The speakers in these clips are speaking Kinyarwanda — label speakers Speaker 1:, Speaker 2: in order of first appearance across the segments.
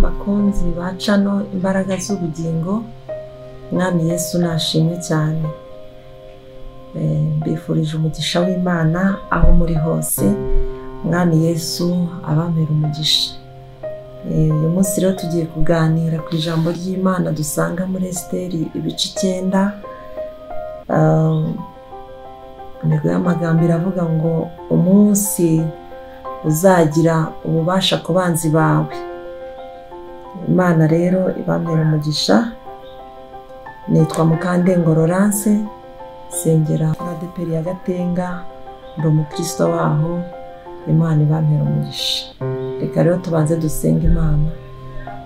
Speaker 1: Bakunzi ba cano Imbaraga z'Ubugingo, Mwami Yesu nashimwe cyane. Mbifurije umugisha w'Imana aho muri hose. Mwami Yesu abampera umugisha. Uyu munsi rero tugiye kuganira ku ijambo ry'Imana dusanga muri Esiteri ibice 9. Intego y'amagambo iravuga ngo umunsi uzagira ububasha ku banzi bawe. Imana rero ibampera umugisha. Nitwa Mukandengo Laurence, nsengera muri ADEPR ya Gatenga, ndi umukristo waho. Imana ibampera umugisha. Reka rero tubanze dusenge Imana.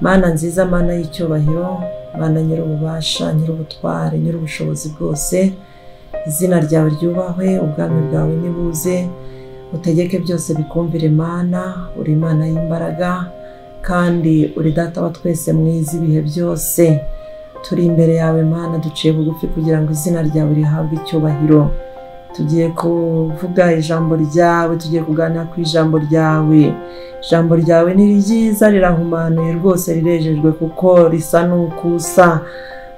Speaker 1: Mana nziza, Mana y'icyubahiro, Mana nyir'ububasha, nyir'ubutware, nyir'ubushobozi bwose, izina ryawe ryubahwe, ubwami bwawe nibuze, utegeke byose bikumvire. Mana, uri Imana y'imbaraga kandi uri Data wa twese mwiza ibihe byose. Turi imbere yawe Mana, duciye bugufi kugira ngo izina ryawe rihabwe icyubahiro. Tugiye kuvuga ijambo ryawe, tugiye kuganira ku ijambo ryawe. Ijambo ryawe ni ryiza, rirahumanuye rwose, rirejejwe kuko risa n'ukusa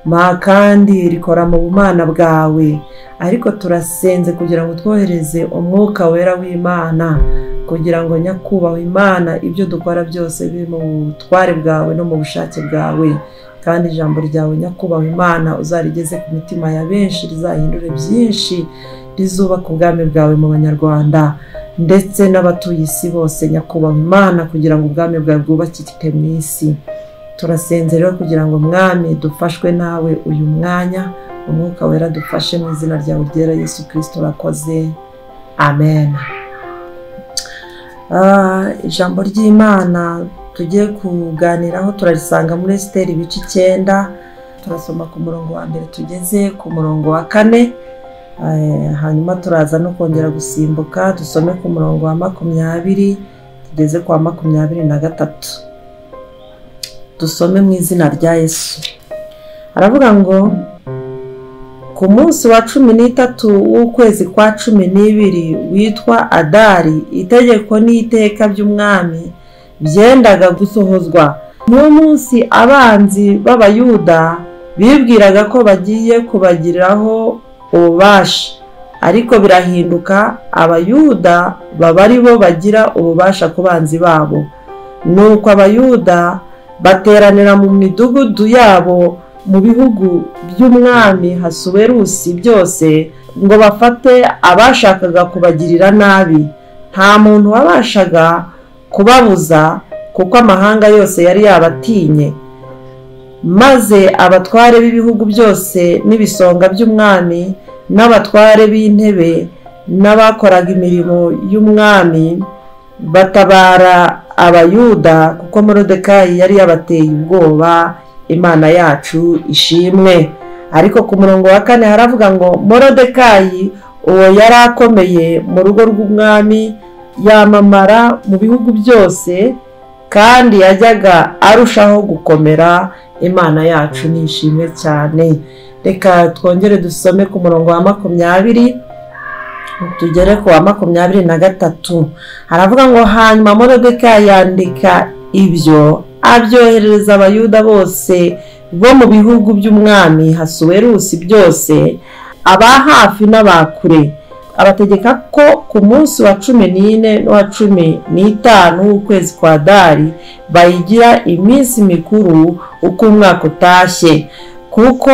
Speaker 1: ma kandi rikora mu bumana bwawe. Ariko turasenze kugira ngo twohereze umwuka wera w'Imana, kugira ngo nyakubahwa Imana ibyo dukora byose biri mu butware bwawe no mu bushake bwawe. Kandi ijambo ryawe nyakubahwa Imana uzarigeze ku mitima ya benshi, rizahindure byinshi, rizubaka ubwami bwawe mu Banyarwanda ndetse n'abatuye isi bose nyakubahwa Imana, kugira ngo ubwami bwawe bwubakike mu isi. Turasenze rero kugira ngo Mwami dufashwe nawe uyu mwanya, umwuka wera dufashe mu izina ryawe ryera Yesu Kristo, urakoze, amen. Ijambo ry'Imana tugiye kuganiraho turarisanga muri Esiteri ibice 9, turasoma ku murongo wa 1 tugeze ku murongo wa 4. Hanyuma turaza no kongera gusimbuka dusome ku murongo wa 20 tugeze kwa 23. Dusome mu izina rya Yesu. Aravuga ngo ku munsi wa 13 w'ukwezi kwa 12 witwa Adari, itegeko n'iteka by'umwami byendaga gusohozwa. N'uwo munsi abanzi b'Abayuda bibwiraga ko bagiye kubagiraho ububasha, ariko birahinduka, Abayuda baba ari bo bagira ububasha ku banzi babo. Nuko Abayuda bateranira mu midugudu yabo mu bihugu by'umwami Hasuwerusi byose, ngo bafate abashakaga kubagirira nabi. Nta muntu wabashaga kubabuza, kuko amahanga yose yari yabatinye. Maze abatware b'ibihugu byose n'ibisonga by'umwami n'abatware b'intebe n'abakoraga imirimo y'umwami batabara Abayuda, kuko Moridekayi yari yabateye ubwoba. Imana yacu ishimwe. Ariko ku murongo wa 4 haravuga ngo Moridekayi uwo yari akomeye mu rugo rw'umwami, yamamara mu bihugu byose, kandi yajyaga arushaho gukomera. Imana yacu ni ishimwe cyane. Reka twongere dusome ku murongo wa 20 tugere ku wa 23. Haravuga ngo hanyuma Moridekayi yandika ibyo abyoherereza Abayuda bose bo mu bihugu by'umwami Hasuwerusi byose, aba hafi n'abakure, abategeka ko ku munsi wa 14 n'uwa 15 w'ukwezi kwa Adari bayigira iminsi mikuru uko umwaka utashye, kuko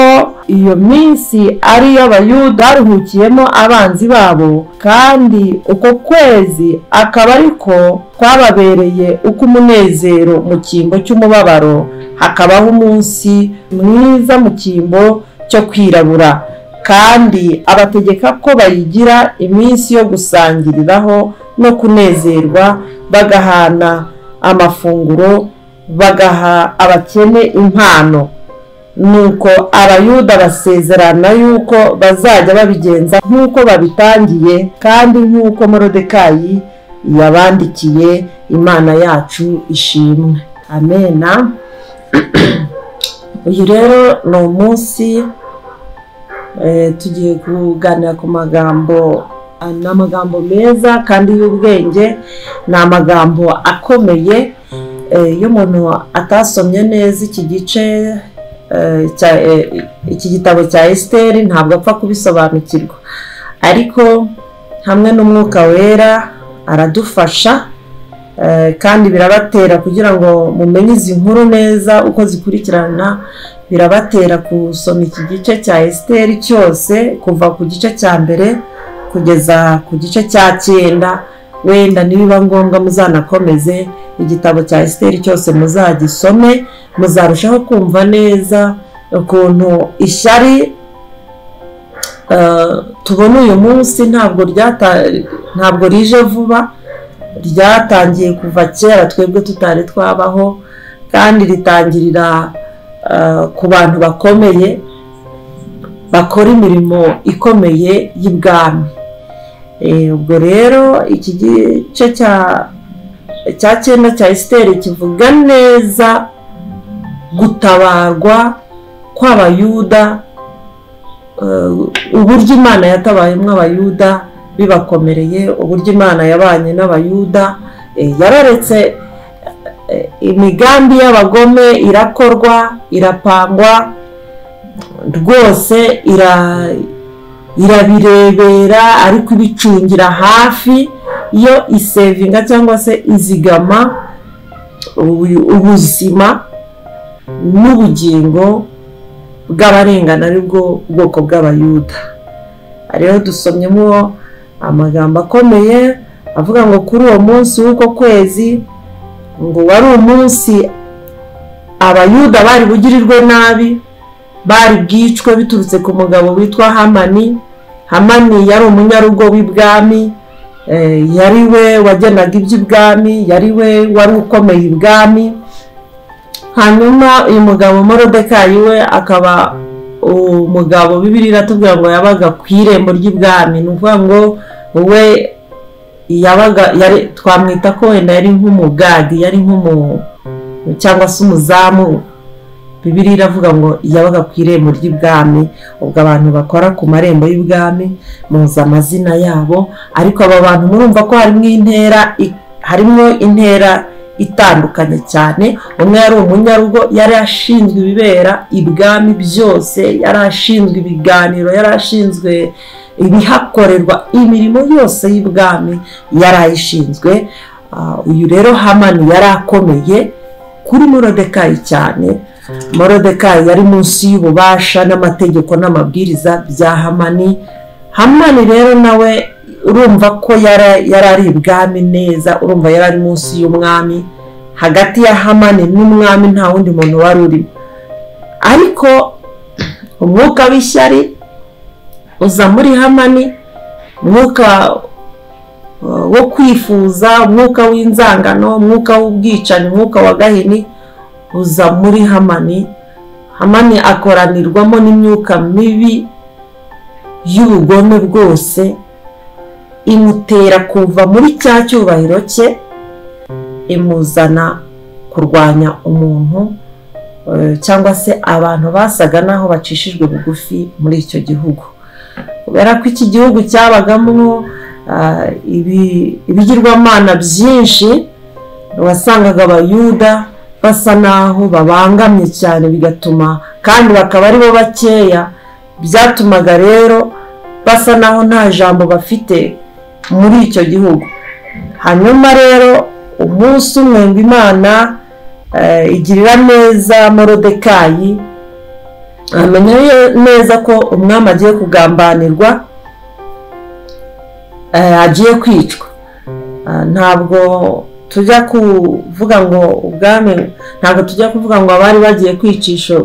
Speaker 1: iyo minsi ari y'Abayuda baruhukiyemo abanzi babo, kandi uko kwezi akaba ariko kwababereye uko umunezero mu cyimbo cy'umubabaro, hakabaho umunsi mwiza mu cyimbo cyo kwirabura. Kandi abategeka ko bayigira iminsi yo gusangiriraho no kunezerwa, bagahana amafunguro, bagaha abakene impano. Nuko Abayuda basezerana yuko bazajya babigenza nk'uko babitangiye, kandi nk'uko Moridekayi yabandikiye. Imana yacu ishimwe, amena. Uyu rero ni umunsi tugiye kuganira ku magambo, ni amagambo meza kandi y'ubwenge, ni amagambo akomeye. Iyo umuntu atasomye neza iki gice iki gitabo cya Esiteri ntabwo apfa kubisobanukirwa, ariko hamwe n'Umwuka Wera aradufasha, kandi birabatera kugira ngo mumenye izi nkuru neza uko zikurikirana. Birabatera gusoma iki gice cya Esiteri cyose kuva ku gice cya mbere kugeza ku gice cya 9. Wenda nibiba ngombwa muzanakomeze igitabo cya Esiteri cyose muzagisome, muzarushaho kumva neza ukuntu ishyari tubona uyu munsi ntabwo rije vuba, ryatangiye kuva kera twebwe tutari twabaho, kandi ritangirira ku bantu bakomeye bakora imirimo ikomeye y'ibwami. Ubwo rero iki gice cya 9 cya Esiteri kivuga neza gutabarwa kw'Abayuda, uburyo Imana yatabayemo Abayuda bibakomereye, uburyo Imana yabanye n'Abayuda, yararetse imigambi y'abagome irakorwa, irapangwa rwose, irabirebera ariko ibicungira hafi, iyo isevinga cyangwa se izigama ubuzima n'ubugingo bw'abarengana, aribwo bwoko bw'Abayuda. Rero dusomyemo amagambo akomeye avuga ngo kuri uwo munsi w'uko kwezi, ngo wari umunsi Abayuda bari bugirirwe nabi, bari bwicwe biturutse ku mugabo witwa Hamani. Hamani yari umunyarugo w'ibwami, yari we wagenaga iby'ibwami, yari we wari ukomeye ibwami. Hanyuma uyu mugabo Morodekayi we akaba umugabo Bibiliya iratubwira ngo yabaga ku irembo ry'ibwami. Ni ukuvuga ngo we yabaga, twamwita ko wenda yari nk'umugadi, yari cyangwa se umuzamu. Bibiliya iravuga ngo yabaga ku irembo ry'ibwami. Ubwo abantu bakora ku marembo y'ibwami muzi amazina yabo, ariko aba bantu murumva ko harimo intera itandukanye cyane. Umwe yari umunyarugo, yari ashinzwe ibibera ibwami byose, yari ashinzwe ibiganiro, yari ashinzwe ibihakorerwa, imirimo yose y'ibwami yari ayishinzwe. Uyu rero Hamani yari akomeye kuri Morodekayi cyane. Morodekayi yari munsi y'ububasha n'amategeko n'amabwiriza bya Hamani. Hamani rero nawe urumva ko yari ari ibwami neza, urumva yari ari munsi y'umwami. Hagati ya Hamani n'umwami nta wundi muntu wari urimo, ariko umwuka w'ishyari uza muri Hamani, umwuka wo kwifuza, umwuka w'inzangano, umwuka w'ubwicanyi, umwuka wa gahini uza muri Hamani. Hamani akoranirwamo n'imyuka mibi y'ubugome bwose, imutera kuva muri cya cyubahiro cye, imuzana kurwanya umuntu cyangwa se abantu basaga naho bacishijwe bugufi muri icyo gihugu. Kubera ko iki gihugu cyabagamo ibigirwamana byinshi, wasangaga Abayuda basa naho babangamye cyane, bigatuma kandi bakaba aribo bakeya, byatumaga rero basa naho nta jambo bafite muri icyo gihugu. Hanyuma rero umunsi umwe ngo Imana igirira neza Morodekayi, amenya neza ko umwami agiye kugambanirwa, agiye kwicwa. Ntabwo tujya kuvuga ngo ubwami, ntabwo tujya kuvuga ngo abari bagiye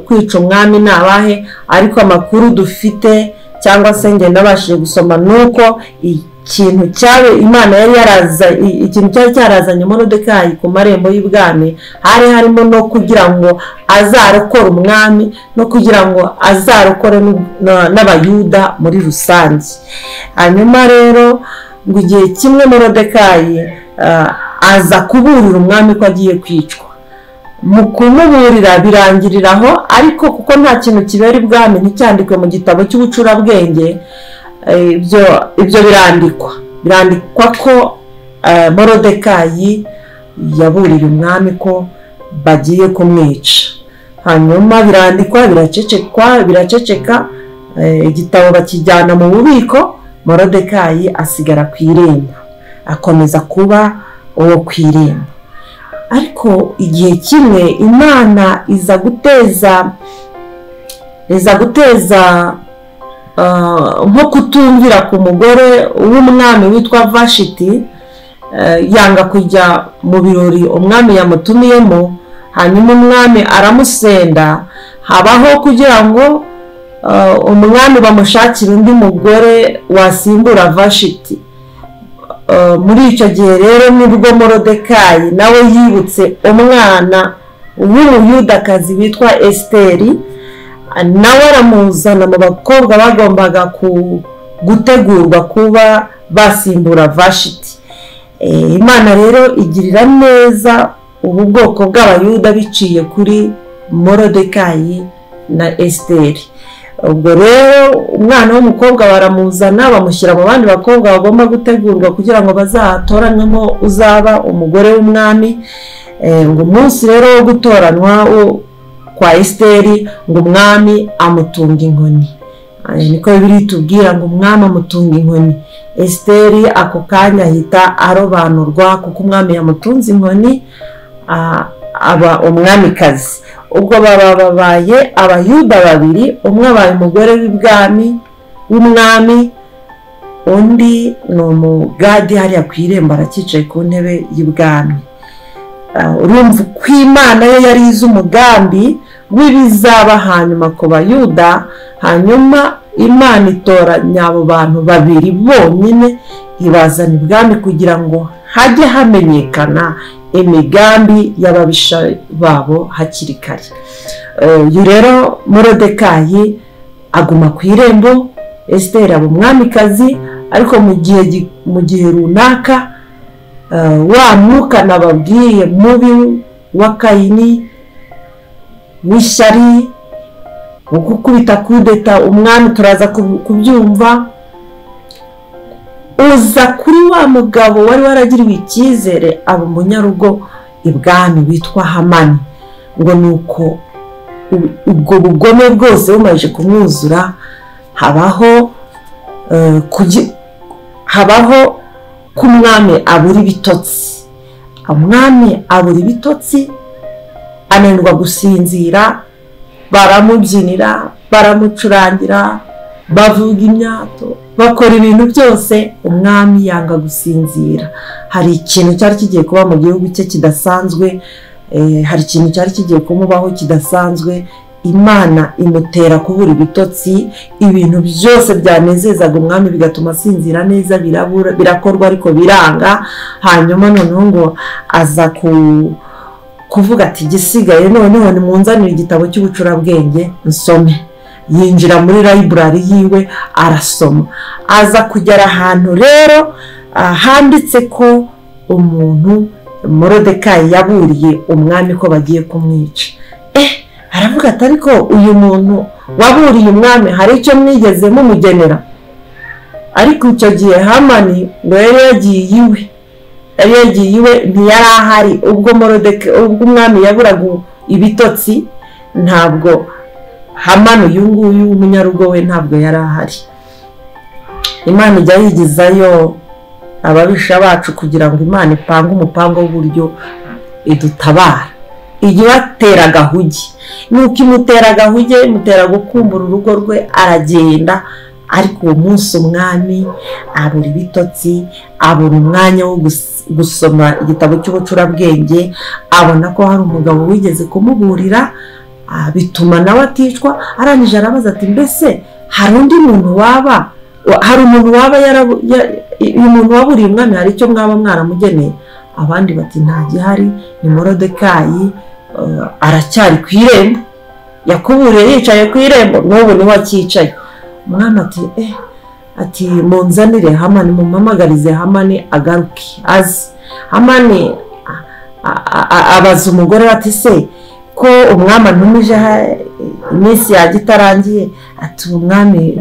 Speaker 1: kwica umwami ni abahe, ariko amakuru dufite cyangwa se njye nabashije gusoma nuko ikintu cyabe Imana yari yaraza, ikintu cyari cyarazanye Morodekayi ku marembo y'ibwami, hari harimo no kugira ngo azarokore umwami no kugira ngo azarokore n'Abayuda muri rusange. Hanyuma rero ngo igihe kimwe Morodekayi aza kuburira umwami ko agiye kwicwa. Mu kumuburira birangiriraho, ariko kuko nta kintu kibera ibwami nticyandikwe mu gitabo cy'ubucurabwenge, ibyo birandikwa ko Morodekayi yaburiye umwami ko bagiye kumwica. Hanyuma birandikwa, biracecekwa, biraceceka, igitabo bakijyana mu bubiko. Morodekayi asigara ku irembo, akomeza kuba uwo ku irembo. Ariko igihe kimwe Imana iza guteza nko kutumvira ku mugore w'umwami witwa Vashiti, yanga kujya mu birori umwami yamutumiyemo. Hanyuma umwami aramusenda, habaho kugira ngo umwami bamushakire undi mugore wasimbura Vashiti. Muri icyo gihe rero nibwo Morodekayi nawe yibutse umwana w'umuyudakazi witwa Esiteri, nawe aramuzana mu bakobwa bagombaga gutegurwa kuba basimbura Vashiti. Imana rero igirira neza ubu bwoko bw'Abayuda biciye kuri Morodekayi na Esiteri. Ubwo rero umwana w'umukobwa baramuzana, bamushyira mu bandi bakobwa bagomba gutegurwa kugira ngo bazatoranywemo uzaba umugore w'umwami. Ngo umunsi rero wo gutoranwa kwa Esiteri, ngo umwami amutunga inkoni. Niko Bibiliya itubwira ngo umwami amutunga inkoni. Esiteri ako kanya ahita arobanurwa kuko umwami yamutunze inkoni, aba umwamikazi. Ubwo baba babaye Abayuda babiri, umwe abaye umugore w'ibwami w'umwami, undi ni umugadi hariya ku irembo arakicaye ku ntebe y'ibwami. Urumva ko Imana yo yari izi umugambi w'ibizaba hanyuma ku Bayuda. Hanyuma Imana itoranya abo bantu babiri bonyine, ibazana ibwami kugira ngo hajye hamenyekana imigambi y'ababisha babo hakiri kare. Uyu rero Morodekayi aguma ku irembo, Esiteri aba umwamikazi. Ariko mu gihe runaka wa mwuka nababwiye mubi wa Kayini w'ishyari, gukubita kudeta umwami, turaza kubyumva, uza kuri wa mugabo wari waragiriwe icyizere aba umunyarugo ibwami witwa Hamani. Ngo nuko ubwo bugome bwose bumaze kumwuzura, habaho ko umwami abura ibitotsi. Umwami abura ibitotsi, ananirwa gusinzira, baramubyinira, baramucurangira, bavuga imyato, bakora ibintu byose, umwami yanga gusinzira. Hari ikintu cyari kigiye kuba mu gihugu cye kidasanzwe, hari ikintu cyari kigiye kumubaho kidasanzwe. Imana imutera kubura ibitotsi, ibintu byose byanezezaga umwami bigatuma asinzira neza birabura, birakorwa ariko biranga. Hanyuma noneho ngo aza kuvuga ati igisigaye noneho nimunzanire igitabo cy'ubucurabwenge nsome. Yinjira muri library yiwe arasoma, aza kugera ahantu rero handitse ko umuntu Morodekayi yaburiye umwami ko bagiye kumwica. Aravuga ati ariko uyu muntu waburiye umwami hari icyo mwigeze mumugenera? Ariko icyo gihe Hamani ngo yari yagiye iwe, ntiyari ahari ubwo ubwo umwami yaburaga ibitotsi. Ntabwo Hamani uyu nguyu w'umunyarugo we ntabwo yari ahari. Imana ijya yigizayo ababisha bacu kugira ngo Imana ipange umupango w'uburyo idutabara. Ijya ibatera agahuge, nuko imutera agahuge, imutera gukumbura urugo rwe, aragenda. Ariko uwo munsi umwami abura ibitotsi, abura umwanya wo gusoma igitabo cy'ubucurabwenge, abona ko hari umugabo wigeze kumuburira, bituma nawe aticwa. Arangije arabaza ati mbese hari undi muntu waba, hari umuntu waba uyu muntu waburiye umwami hari icyo mwaba mwaramugeneye? Abandi bati nta gihari, ni Morodekayi aracyari ku irembo, yakuburiye yicaye ku irembo, n'ubu niho akicaye. Umwami ati ati munzanire Hamani, mumamagarize Hamani agaruke aze. Hamani abaza umugore ati se ko umwami antumije iminsi yanjye itarangiye, ati umwami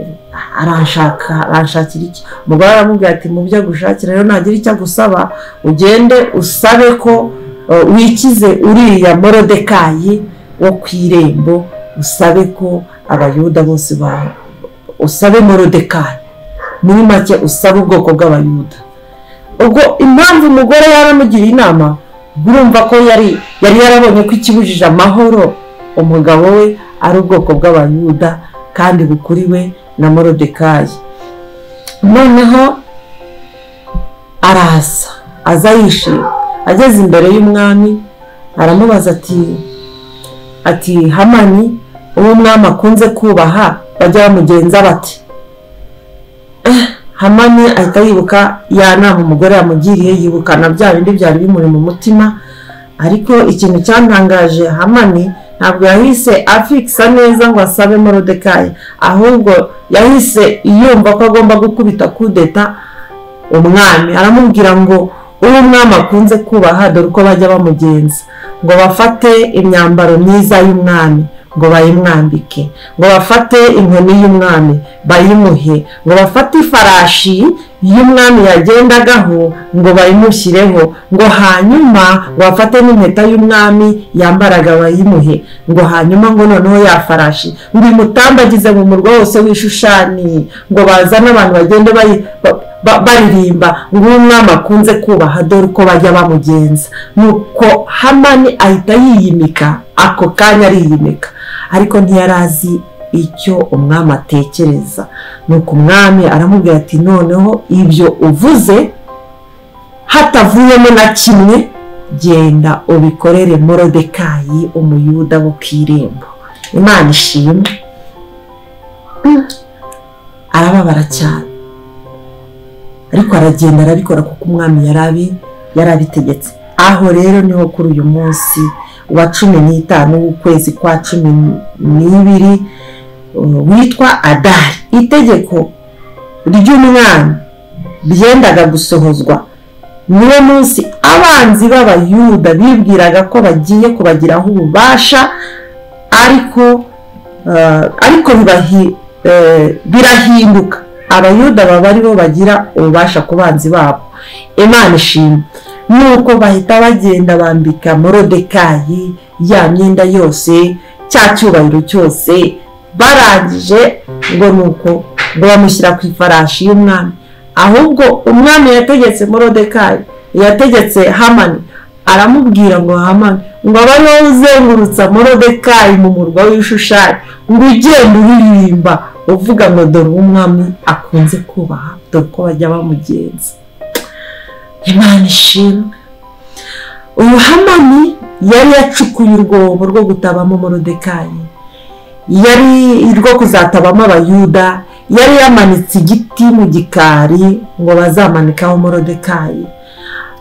Speaker 1: aranshaka, aranshakira iki? Umugore aramubwira ati mu byo agushakira rero nagira icyo agusaba, ugende usabe ko wikize uriya Morodekayi wo ku irembo, usabe ko abayuda bose usabe Morodekayi, muri make usabe ubwoko bw'abayuda. Ubwo impamvu umugore yaramugiriye inama, urumva ko yari yarabonye ko ikibujije amahoro umugabo we ari ubwoko bw'abayuda kandi bukuriwe na Morodekayi. Noneho araza aza yishimye, ageze imbere y'umwami aramubaza ati Hamani uwo umwami akunze kubaha bajya bamugenza bati? Hamani ahita yibuka ya nama umugore yamugiriye, yibuka na bya bindi byari bimuri mu mutima. Ariko ikintu cyantangaje, Hamani ntabwo yahise afikisa neza ngo asabe Morodekayi, ahubwo yahise yumva ko agomba gukubita kudeta umwami. Aramubwira ngo uwo umwami akunze kubaha dore uko bajya bamugenza, ngo bafate imyambaro myiza y'umwami ngo bayimwambike, ngo bafate inkoni y'umwami bayimuhe, ngo bafate ifarashi y'umwami yagendagaho ngo bayimushyireho, ngo hanyuma ngo bafate n'impeta y'umwami yambaraga bayimuhe, ngo hanyuma ngo noneho ya farashi ngo imutambagize mu murwa wose w'Ishushani, ngo bazane abantu bagende baririmba ngo umwami akunze kubaha dore uko bajya bamugenza. Nuko Hamani ahita yiyimika ako kanya, ariyimika, ariko ntiyarazi icyo umwami atekereza. Nuko umwami aramubwira ati noneho ibyo uvuze hatavuyemo na kimwe, genda ubikorere Morodekayi umuyuda wo ku irembo. Imana ishimwe. Arababara cyane, ariko aragenda arabikora kuko umwami yarabitegetse. Aho rero niho kuri uyu munsi wa 15 w'ukwezi kwa 12 witwa Adari, itegeko ry'umwami ryendaga gusohozwa. Niwo munsi abanzi b'abayuda bibwiraga ko bagiye kubagiraho ububasha, ariko birahinduka, abayuda baba aribo bagira ububasha ku banzi babo. Imana ishimwe. Nuko bahita bagenda bambika Morodekayi ya myenda yose, cya cyubahiro cyose. Barangije ngo nuko ngo bamushyira ku ifarashi y'umwami. Ahubwo umwami yategetse Morodekayi, yategetse Hamani, aramubwira ngo Hamani ngo abe ariwe uzengurutsa Morodekayi mu murwa w'Ishushani, ngo ugende uririmba uvuga ngo dore umwami akunze kubaha, dore uko bajya bamugenza. Imana ishimwe. Uyu Hamani yari yacukuye urwobo rwo gutabamo Morodekayi, yari rwo kuzatabamo abayuda, yari yamanitse igiti mu gikari ngo bazamanikaho Morodekayi.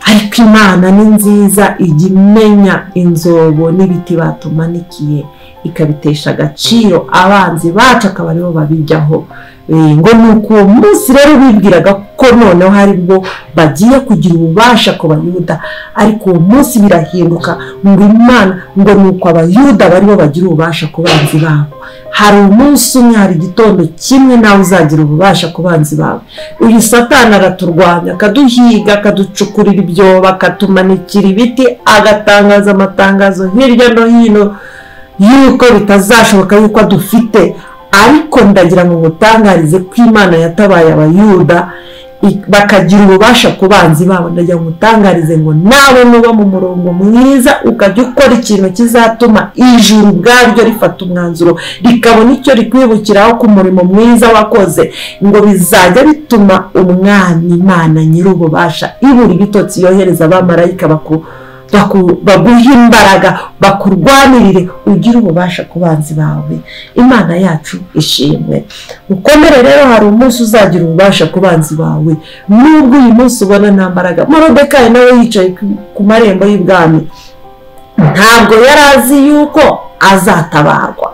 Speaker 1: Ariko Imana ni nziza, ijya imenya inzobo n'ibiti batumanikiye ikabitesha agaciro, abanzi bacu akaba aribo babijyaho. Ngo nuko uwo munsi rero bibwiraga ko noneho hari bwo bagiye kugira ububasha ku bayuda, ariko uwo munsi birahinduka, ngo Imana ngo nuko abayuda baribo bagira ububasha ku banzi babo. Hari umunsi umwe, hari igitondo kimwe nawe uzagira ububasha ku banzi bawe. Uyu Satani araturwanya, akaduhiga, akaducukurira ibyobo, akatumanikira ibiti, agatangaza amatangazo hirya no hino yuko bitazashoboka yuko dufite. Ariko ndagira ngo ngutangarize ko Imana yatabaye abayuda bakagira ububasha ku banzi babo. Ndagira ngo ngutangarize ngo nawe nuba mu murongo mwiza, ukajya ukora ikintu kizatuma ijuru ubwaryo rifata umwanzuro, rikabona icyo rikwibukiraho ku murimo mwiza wakoze, ngo bizajya bituma umwami Imana nyir'ububasha ibura ibitotsi yohereza abamarayika baguha imbaraga, bakurwanirire, ugire ububasha ku banzi bawe. Imana yacu ishimwe. Ukomere rero, hari umunsi uzagira ububasha ku banzi bawe, nubwo uyu munsi ubona nta mbaraga. Morodekayi nawe yicaye ku marembo y'ibwami, ntabwo yari azi yuko azatabarwa.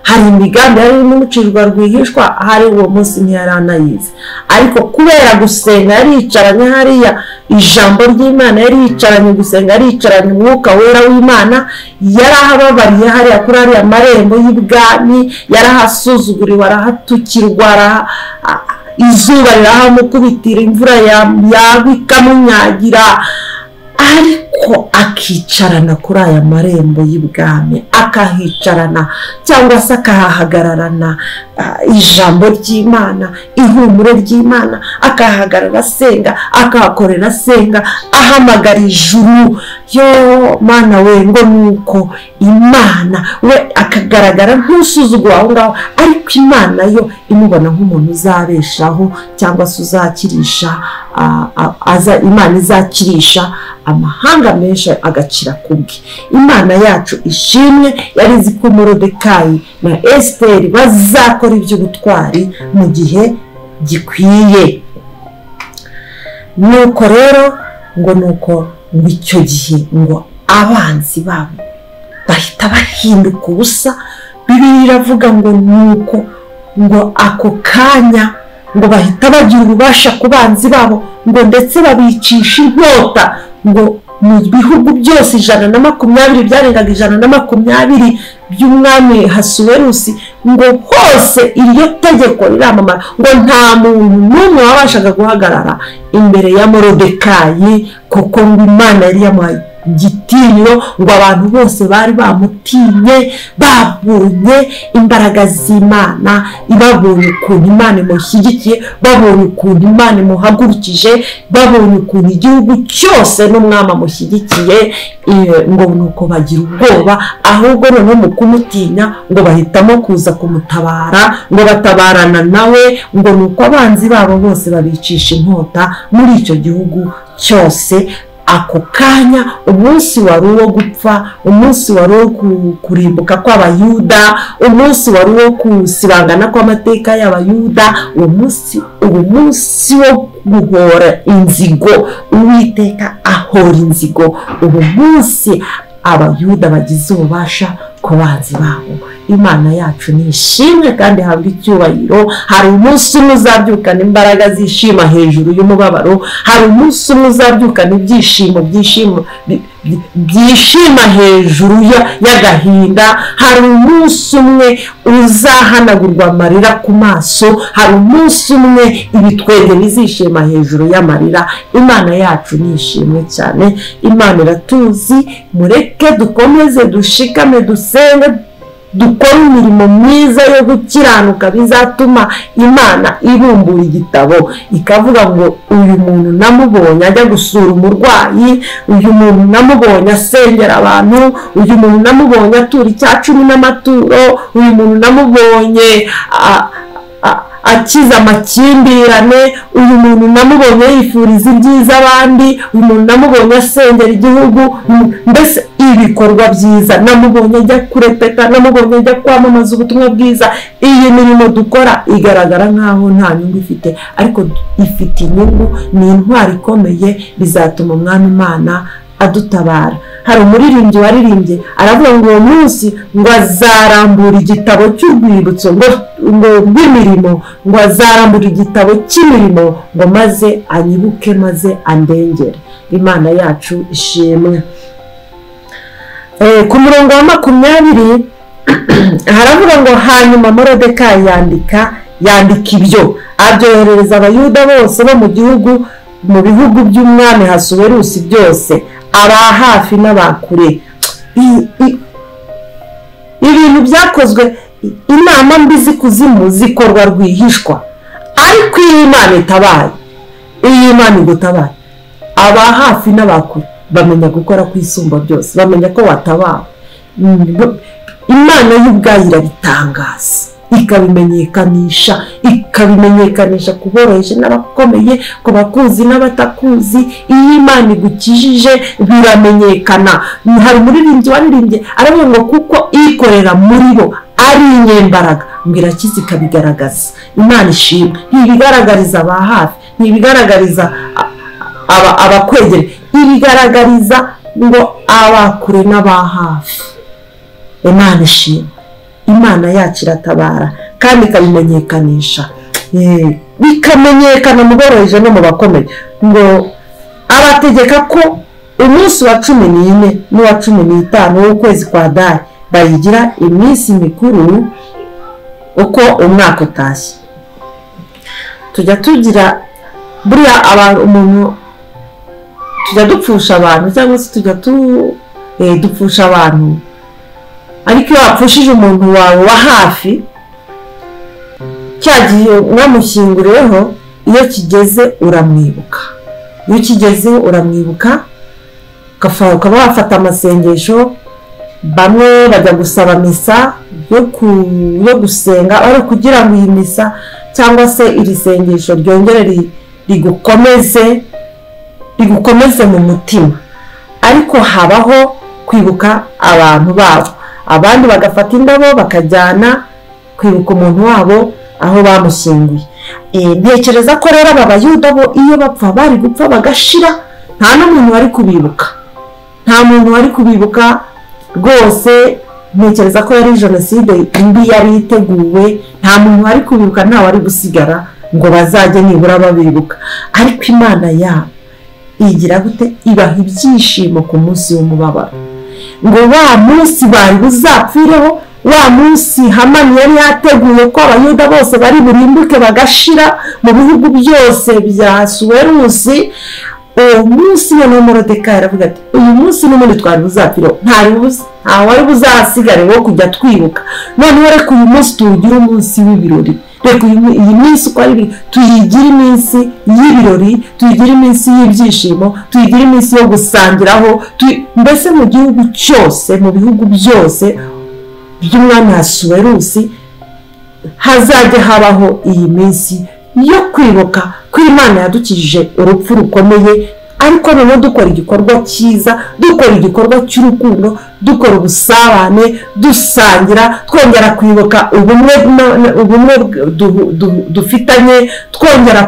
Speaker 1: Hari imigambi yari irimo imucirwa rwihishwa, hari uwo munsi ntiyari anayizi, ariko kubera gusenga yari yicaranye hariya ijambo ry'Imana, yari yicaranye gusenga, yari yicaranye umwuka wera w'Imana, yarahababariye hariya kuri ariya marembo y'ibwami, yarahasuzuguriwe, arahatukirwa, izuba rirahamukubitira, imvura yagwa ikamunyagira. Ariko Ariko akicarana kuri aya marembo y'ibwami, akahicarana cyangwa se akahahagararana ijambo ry'Imana, ihumure ry'Imana, akahagarara asenga, akahakorera asenga, ahamagara ijuru. Yo Mana we, ngo nuko Imana we akagaragara nk'usuzugura aho ngaho, ariko Imana yo imubona nk'umuntu uzabeshaho cyangwa se uzakirisha, Imana izakirisha amahanga menshi agacira kubwe. Imana yacu ishimwe, yari izi ko Moridekayi na Esiteri bazakora iby'ubutwari mu gihe gikwiye. Nuko rero ngo nuko ngo icyo gihe ngo abanzi babo bahita bahinduka ubusa. Bibiliya iravuga ngo nuko ngo ako kanya ngo bahita bagira ububasha ku banzi babo, ngo ndetse babicisha inkota, ngo mu bihugu byose 120 byarengaga 120 by'umwami Hasuwerusi, ngo hose iryo tegeko riramamara, ngo nta muntu n'umwe wabashaga guhagarara imbere ya Moridekayi, kuko ngo Imana yari yamuhaye igitinyiro, ngo abantu bose bari bamutinye, babonye imbaraga z'Imana, babonye ukuntu Imana imushyigikiye, babonye ukuntu Imana imuhagurukije, babonye ukuntu igihugu cyose n'umwami amushyigikiye, ngo nuko bagira ubwoba. Ahubwo noneho mu kumutinya ngo bahitamo kuza kumutabara, ngo batabarana nawe, ngo nuko abanzi babo bose babicisha inkota muri icyo gihugu cyose. Ako kanya umunsi wari uwo gupfa, umunsi wari uwo kurimbuka kw'Abayuda, umunsi wari uwo kusibangana kw'amateka y'Abayuda, uwo munsi wo guhora inzigo, Uwiteka ahora inzigo. Uwo munsi Abayuda bagize ububasha ku banzi babo. Imana yacu ni ishimwe kandi ihabwa icyubahiro. Hari umunsi umwe uzabyukana imbaraga zishima hejuru y'umubabaro, hari umunsi umwe uzabyukana ibyishimo byishima hejuru y'agahinda, hari umunsi umwe uzahanagurwa amarira ku maso, hari umunsi umwe ibitwenge bizishima hejuru y'amarira. Imana yacu ni ishimwe cyane, Imana iratuzi. Mureke dukomeze dushikame, dusenge, dukore imirimo myiza yo gukiranuka, bizatuma Imana ibumbura igitabo ikavuga ngo uyu muntu namubonye ajya gusura umurwayi, uyu muntu namubonye asengera abantu, uyu muntu namubonye atura 10 n'amaturo, uyu muntu namubonye akiza amakimbirane, uyu muntu namubonye yifuriza ibyiza abandi, uyu muntu namubonye asengera igihugu, mbese ibikorwa byiza namubonye ajya kurepeta, namubonye ajya kwamamaza ubutumwa bwiza. Iyi mirimo dukora igaragara nkaho nta nyungu ifite, ariko ifite inyungu, ni intwari ikomeye, bizatuma umwami Imana adutabara. Hari umuririmbyi waririmbye aravuga ngo uwo munsi ngo azarambura igitabo cy'urwibutso ngo rw'imirimo, ngo azarambura igitabo cy'imirimo, ngo maze anyibuke, maze andengere. Imana yacu ishimwe. Ku murongo wa 20 haravuga ngo hanyuma Moridekayi yandika ibyo abyoherereza Abayuda bose bo mu gihugu, mu bihugu by'umwami Hasuwerusi byose, aba hafi n'abakure. Ibintu byakozwe, inama mbi z'ikuzimu zikorwa rwihishwa, ariko iyo Imana itabaye, iyo Imana igutabaye, aba hafi n'abakure bamenya gukora kwisumba byose, bamenya ko watabawe. Imana y'ubwayo irabitangaza, ikabimenyekanisha, ikabimenyekanisha ku boroheje n'abakomeye, ku bakuzi n'abatakuzi. Iyo Imana igukijije biramenyekana. Hari umuririmbyi waririmbye aravuga ngo kuko ikorera muri bo ari inyembaraga, ngo irakiza ikabigaragaza. Imana ishimwe, ntibigaragariza aba hafi, ntibigaragariza abakwegere, ibigaragariza ngo abakure n'aba hafi. Imana ishimwe, Imana yacu iratabara kandi ikabimenyekanisha, bikamenyekana mu boroheje no mu bakomeye. Ngo abategeka ko umunsi wa 14 n'uwa 15 w'ukwezi kwa Adari bayigira iminsi mikuru uko umwaka utashye. Tujya tugira buriya abantu, umuntu Tujya dupfusha abantu, cyangwa se tujya dupfusha abantu, ariko iyo wapfushije umuntu wawe wa hafi, cya gihe mwamushyinguriyeho, iyo kigeze uramwibuka. Iyo kigeze uramwibuka, ukaba wafata amasengesho. Bamwe bajya gusaba misa yo gusenga, ariko kugira ngo iyi misa cyangwa se iri sengesho ryongere rigukomeze mu mutima. Ariko habaho kwibuka abantu babo, abandi bagafata indabo bakajyana kwibuka umuntu wabo aho bamushyinguye. Ntekereza ko rero aba Bayuda bo iyo bapfa bari gupfa bagashira, nta n'umuntu wari kubibuka, nta muntu wari kubibuka rwose. Ntekereza ko yari jenoside mbi yari iteguwe, nta muntu wari kubibuka, nta wari gusigara ngo bazajye nibura babibuka. Ariko Imana yabo igira gute? Ibaha ibyishimo ku munsi w'umubabaro, ngo wa munsi bari buzapfireho, wa munsi Hamani yari yateguye ko Abayuda bose bari burimbuke bagashira mu bihugu byose bya Asuwerusi. Uwo munsi noneho Moridekayi aravuga ati uyu munsi n'ubundi twari buzapfireho, nta wari buzasigare wo kujya twibuka. Noneho reka uyu munsi tuwugire umunsi w'ibirori, reka iyi minsi uko ari tuyigire iminsi y'ibirori, tuyigire iminsi y'ibyishimo, tuyigire iminsi yo gusangiraho, mbese mu gihugu cyose, mu bihugu byose by'umwami Asuwerusi hazajya habaho iyi minsi yo kwibuka ko Imana yadukijije urupfu rukomeye, ariko noneho dukora igikorwa cyiza, dukora igikorwa cy'urukundo, dukora ubusabane, dusangira, twongera kwibuka ubumwe dufitanye, twongera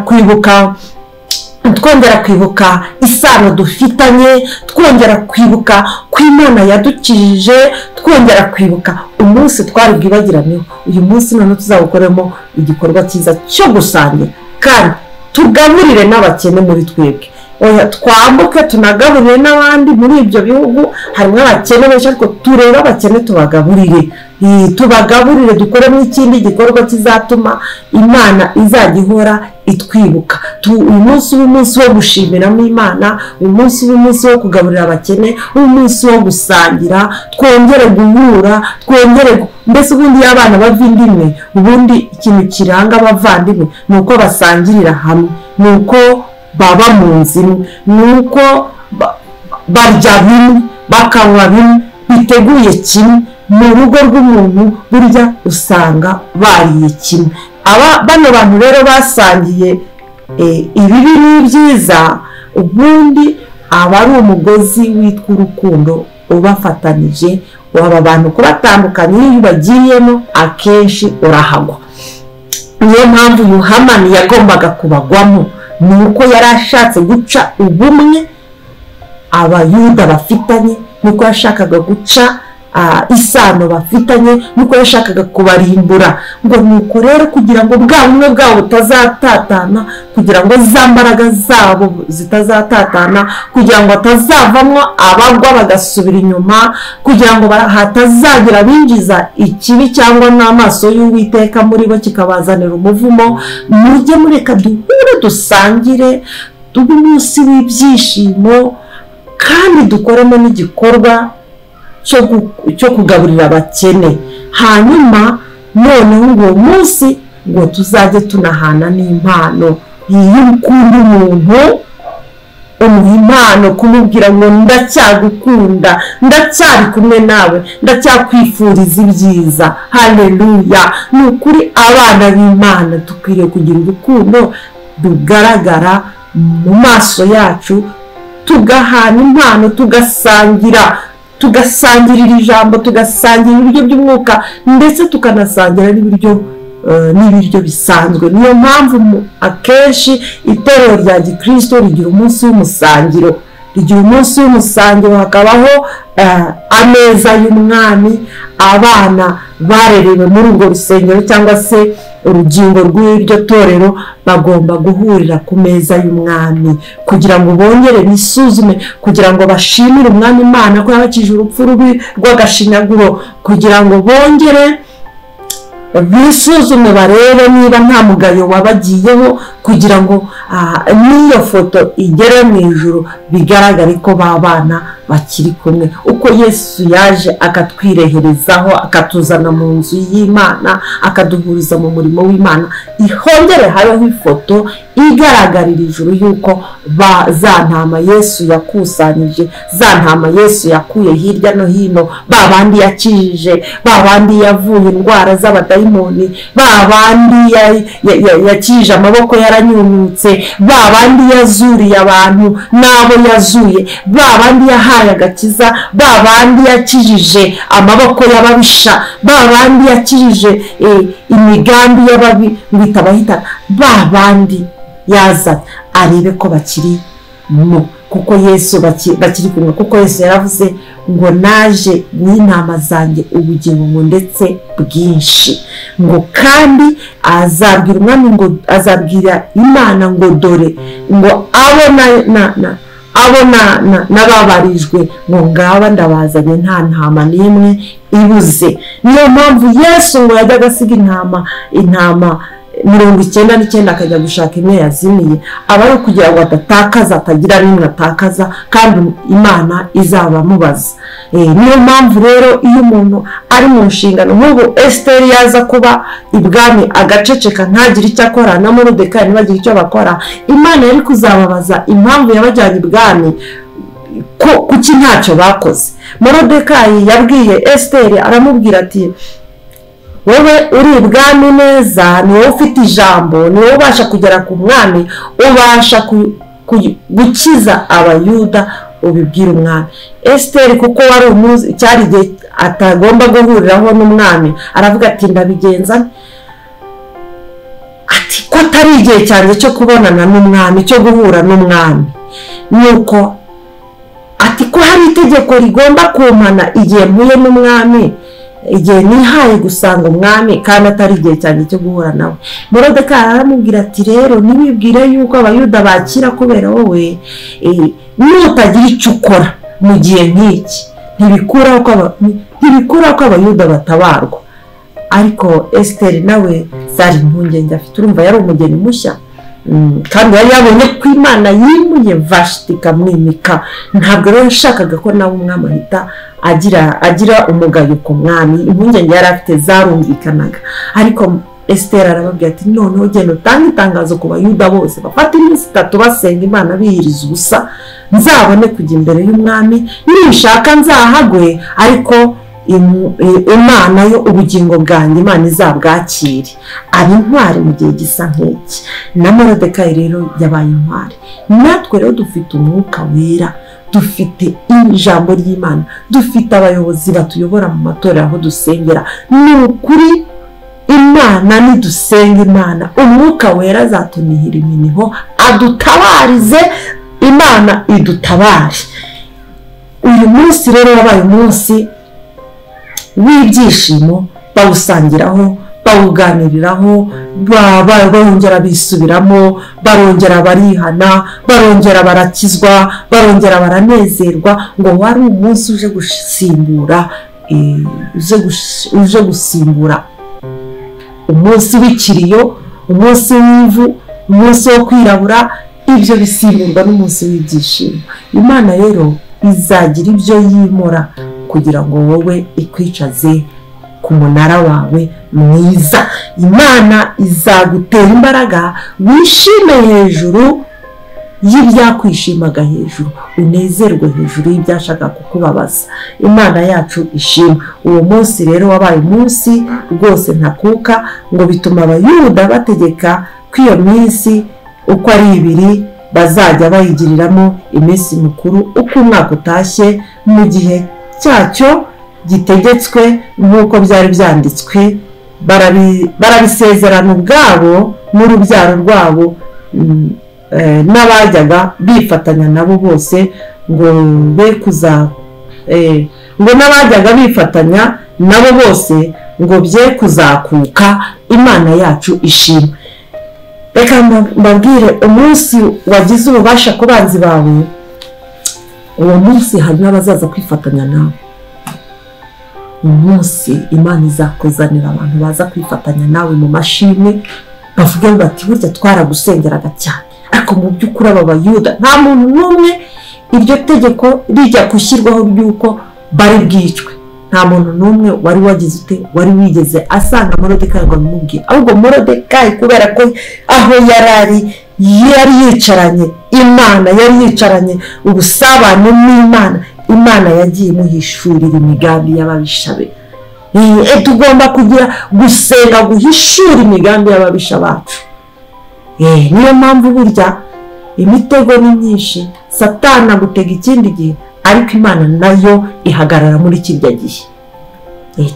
Speaker 1: kwibuka isano dufitanye, twongera kwibuka ko Imana yadukijije, twongera kwibuka umunsi twari bwibagiraneho. Uyu munsi noneho tuzawukoremo igikorwa cyiza cyo gusangira, kandi tugaburire n'abakene muri twebwe. Oya, twambuke tunagaburire n'abandi muri ibyo bihugu harimo abakene benshi, ariko turebe abakene tubagaburire, tubagaburire, dukoremo ikindi gikorwa kizatuma Imana izajya ihora itwibuka. Uyu munsi w'umunsi wo gushimiramo Imana, uyu munsi w'umunsi wo kugaburira abakene, umunsi wo gusangira, twongere guhura, twongere mbese ubundi iyo abana bava indimwe, ubundi ikintu kiranga abavandimwe ni uko basangirira hamwe, ni uko baba mu nzu imwe, ni uko barya bimwe, bakanywa bimwe, biteguye kimwe. Mu rugo rw'umuntu burya usanga bariye kimwe. Bano bantu rero basangiye ibibi n'ibyiza, ubundi aba ari umugozi witwa urukundo ubafatanije. Aba bantu kubatandukanye iyo bagiyemo akenshi urahagwa. Niyo mpamvu uyu Hamani yagombaga kubagwamo, ni uko yari ashatse guca ubumwe Abayuda bafitanye, nuko yashakaga guca isano bafitanye, nuko yashakaga kubarimbura. Ngo nuko rero kugira ngo bwa bumwe bwabo butazatatana, kugira ngo za mbaraga zabo zitazatatana, kugira ngo hatazavamo abagwa bagasubira inyuma, kugira ngo hatazagira binjiza ikibi cyangwa n'amaso y'Uwiteka muri bo kikabazanira umuvumo, mujye mureka duhure dusangire, tube umunsi w'ibyishimo, kandi dukoremo n'igikorwa cyo kugaburira abakene. Hanyuma noneho uwo munsi ngo tuzajye tunahana n'impano. Iyo ukunda umuntu umuha impano, kumubwira ngo ndacyagukunda, ndacyari kumwe nawe, ndacyakwifuriza ibyiza. Haleluya! Ni ukuri abana b'Imana dukwiriye kugira urukundo rugaragara mu maso yacu, tugahana impano, tugasangira, tugasangirira ijambo, tugasangira ibiryo by'umwuka, ndetse tukanasangira n'ibiryo bisanzwe. Niyo mpamvu akenshi itorero rya Gikristo rigira umunsi w'umusangiro, rigira umunsi w'umusangiro, hakabaho ameza y'umwami. Abana barerewe muri urwo rusengero cyangwa se urugingo rw'iryo torero bagomba guhurira ku meza y'umwami kugira ngo bongere bisuzume, kugira ngo bashimire umwami Imana ko yabakije urupfu rubi rw'agashinyaguro, kugira ngo bongere bisuzume barebe niba nta mugayo wabagiyeho, kugira ngo n'iyo foto igere mu ijuru bigaragare ko babana bakiri kumwe. Uko Yesu yaje akatwireherezaho, akatuzana mu nzu y'Imana, akaduhuriza mu murimo w'Imana, ihongere habeho ifoto igaragarira ijuru yuko za ntama Yesu yakusanyije, za ntama Yesu yakuye hirya no hino, ba bandi yakijije, ba bandi yavuye indwara z'abadayimoni, ba bandi yakije amaboko yaranyunyutse, ba bandi yazuriye abantu n'abo yazuye, ba bandi yahaye agakiza, ba bandi yakijije amaboko y'ababisha, ba bandi yakijije imigambi y'ababi ngo itabahitana, ba bandi yazanye arebe ko bakiri mu, kuko Yesu bakiri kumwe, kuko Yesu yaravuze ngo naje guha intama zanjye ubugingo ngo ndetse bwinshi, ngo kandi azabwira umwami ngo azabwira Imana ngo dore ngo abo abo n'ababarijwe ngo ngaba ndabazanye nta ntama n'imwe ibuze. Niyo mpamvu Yesu ngo yajyaga asiga intama 99 akajya gushaka imwe yazimiye, aba ari ukugira ngo adatakaza, atagira n'imwe atakaza, kandi Imana izabamubaza. Niyo mpamvu rero iyo umuntu ari mu nshingano, nk'ubu Esiteri yaza kuba ibwami agaceceka ntagire icyo akora, na Moridekayi ntibagire icyo bakora, Imana yari kuzababaza impamvu yabajyanye ibwami, ko kuki ntacyo bakoze. Moridekayi yabwiye Esiteri aramubwira ati wowe uri ibwami neza, ni wowe ufite ijambo, ni wowe ubasha kugera ku mwami, ubasha gukiza Abayuda, ubibwira umwami. Esiteri kuko wari umuzi cyari igihe atagomba guhuriraho n'umwami, aravuga ati ndabigenza ati ko atari igihe cyanjye cyo kubonana n'umwami, cyo guhura n'umwami. Nuko ati ko hari itegeko rigomba kumpana igihe mpuye n'umwami, igihe nihaye gusanga umwami kandi atari igihe cyanjye cyo guhura nawe. Moridekayi aramubwira ati rero ntiwibwire yuko Abayuda bakira kubera wowe, nutagira icyo ukora mu gihe nk'iki ntibikuraho ko Abayuda batabarwa. Ariko Esiteri nawe zari impungenge afite, urumva yari umugeni mushya, kandi yari yabonye ko Imana yimuye Vashiti ikamwimika, ntabwo rero yashakaga ko nawe umwami ahita agira umugayo ku mwami. Impungenge yari afite zarumvikanaga, ariko Esiteri arababwira ati noneho genda utange itangazo ku Bayuda bose bafata iminsi 3 basenga Imana biyiriza ubusa, nzabone kujya imbere y'umwami, nishaka nzahagwe, ariko Imana yo ubugingo bwanjye Imana izabwakire. Aba intwari mu gihe gisa nk'iki. Na Moridekayi rero yabaye intwari. Natwe rero dufite umwuka wera, dufite ijambo ry'Imana, dufite abayobozi batuyobora mu matorero aho dusengera. Ni ukuri Imana nidusenga Imana, umwuka wera azatunihira iminiho, adutabarize, Imana idutabare. Uyu munsi rero wabaye umunsi w'ibyishimo, bawusangiraho, bawuganiriraho, barongera bisubiramo, barongera barihana, barongera barakizwa, barongera baranezerwa, ngo wari umunsi uje gusimbura uje gusimbura umunsi w'ikiriyo, umunsi w'ivu, umunsi wo kwirabura, ibyo bisimburwa n'umunsi w'ibyishimo. Imana rero izagira ibyo yimura kugira ngo wowe ikwicaze ku munara wawe mwiza. Imana izagutera imbaraga wishime hejuru y'ibyakwishyimaga hejuru, unezerwe hejuru y'ibyashaka kukubabaza. Imana yacu ishima. Uwo munsi rero wabaye umunsi rwose ntakuka, ngo bituma Abayuda bategeka ko iyo minsi uko ari 2 bazajya bayigiriramo iminsi mikuru uko umwaka utashye, mu gihe cyacyo gitegetswe nk'uko byari byanditswe, barabisezerana ubwabo n'urubyaro rwabo n'abajyaga bifatanya nabo bose, ngo be kuza ngo n'abajyaga bifatanya nabo bose ngo bye kuzakuka. Imana yacu ishima. Reka mbabwire, umunsi wagize ububasha ku banzi bawe, uwo munsi hari n'abazaza kwifatanya nawe. Umunsi Imana izakuzanira abantu baza kwifatanya nawe mu mashimwe, bavuge bati burya twaragusengeraga cyane, ariko mu by'ukuri aba Bayuda nta muntu n'umwe iryo tegeko rijya gushyirwaho by'uko bari bwicwe, nta muntu n'umwe wari wagize ute, wari wigeze asanga Moridekayi ngo abimubwire. Ahubwo Moridekayi kubera ko aho yari yari yicaranye Imana, yari yicaranye ubusabane n'Imana, Imana yagiye imuhishurira imigambi y'ababisha be. Tugomba kugira gusenga guhishura imigambi y'ababisha bacu. Niyo mpamvu burya imitego ni myinshi, Satani agutega ikindi gihe, ariko Imana nayo ihagarara muri kirya gihe.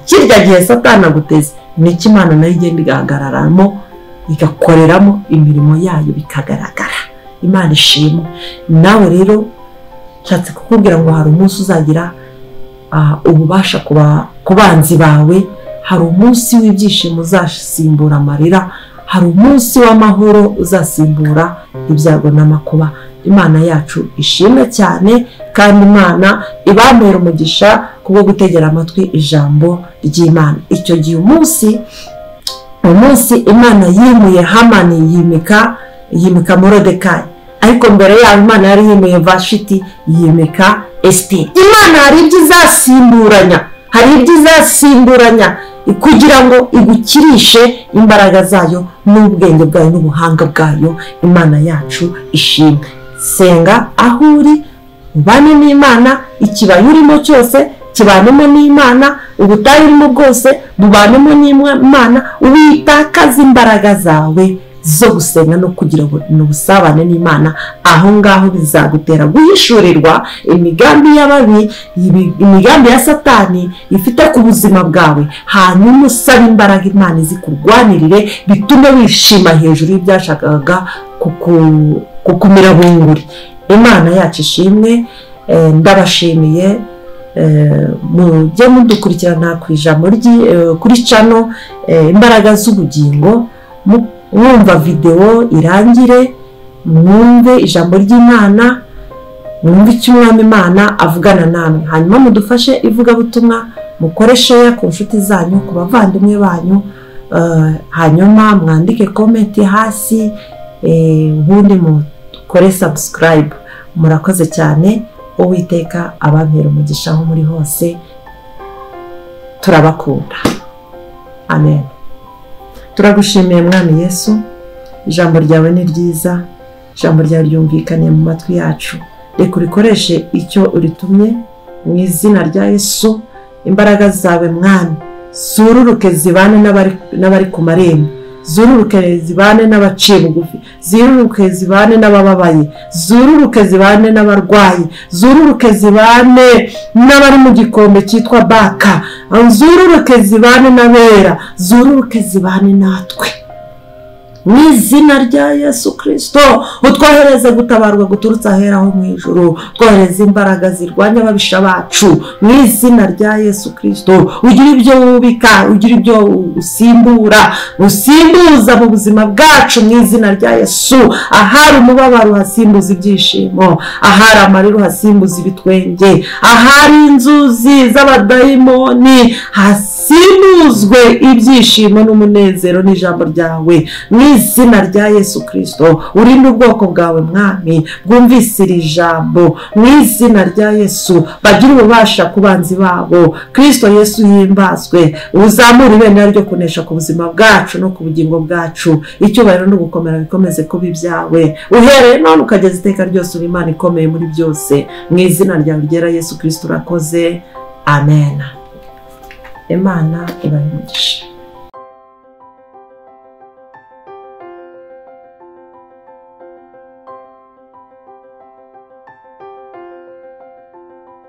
Speaker 1: Kirya gihe Satani aguteze, nicyo Imana nayo igenda igahagararamo, igakoreramo imirimo yayo bikagaragara. Imana ishimwe. Nawe rero nshatse kukubwira ngo hari umunsi uzagira ububasha ku banzi bawe, hari umunsi w'ibyishimo uzasimbura amarira, hari umunsi w'amahoro uzasimbura ibyago n'amakuba. Imana yacu ishimwe cyane, kandi Imana ibambera umugisha kubwo gutegera amatwi ijambo ry'Imana. Icyo gihe umunsi Imana yimuye Hamani, yimika Moridekayi, ariko mbere yaho Imana yari yimuye Vashiti, yimika Esiteri. Imana hari ibyo izasimburanya, hari ibyo izasimburanya kugira ngo igukirishe imbaraga zayo n'ubwenge bwayo n'ubuhanga bwayo. Imana yacu ishimwe. Senga aho uri, ubane n'Imana, ikibaya urimo cyose kibanemo n'Imana, ubutayu urimo bwose bubanemo n'Imana, witakaze imbaraga zawe zo gusenga no kugira ubusabane n'Imana. Aho ngaho bizagutera guhishurirwa imigambi y'ababi, imigambi ya Satani ifite ku buzima bwawe, hanyuma usaba imbaraga Imana izikurwanirire, bitume wishima hejuru y'ibyashakaga kukumira bunguri. Imana yacu ishimwe. Ndabashimiye, mujye mudukurikirana ku ijambo kuri channel Imbaraga z'Ubugingo, mwumva video irangire, mwumve ijambo ry'Imana, mwumve icyo Umwami Imana avugana namwe, hanyuma mudufashe ivugabutumwa, mukore share ku nshuti zanyu, ku bavandimwe banyu, hanyuma mwandike comment hasi, ubundi mukore subscribe. Murakoze cyane. Uwiteka abampera umugisha aho muri hose, turabakunda. Amen. Turagushimiye Mwami Yesu, ijambo ryawe ni ryiza, ijambo ryawe ryumvikaniye mu matwi yacu. Reka urikoreshe icyo uritumye mu izina rya Yesu. Imbaraga zawe Mwami zururuke zibane n'abari ku marembo, zururuke zibane n'abaciye bugufi, zururuke zibane n'abababaye, zururuke zibane n'abarwayi, zururuke zibane n'abari mu gikombe cyitwa Baka, zururuke zibane n'abera, zururuke zibane natwe mu izina rya Yesu Kristo. Utwohereze gutabarwa guturutse ahera ho mu ijuru, twohereze imbaraga zirwanya ababisha bacu mu izina rya Yesu Kristo. Ugira ibyo wubika, ugira ibyo usimbura, usimbuza mu buzima bwacu mu izina rya Yesu. Ahari umubabaro hasimbuza ibyishimo, ahari amarira hasimbuza ibitwenge, ahari inzuzi z'abadayimoni hasimbuzwe ibyishimo n'umunezero n'ijambo ryawe mu izina rya Yesu Kristo. Urinde ubwoko bwawe Mwami bwumvise iri jambo mu izina rya Yesu, bagira ububasha ku banzi babo. Kristo Yesu himbazwe, uzamure ibendera ryo kunesha ku buzima bwacu no ku bugingo bwacu. Icyubahiro no gukomera bikomeze kuba ibyawe, uhereye none ukageza iteka ryose. Uri Imana ikomeye muri byose, mu izina ryawe ryera Yesu Kristo urakoze. Amen. Imana ibahe umugisha.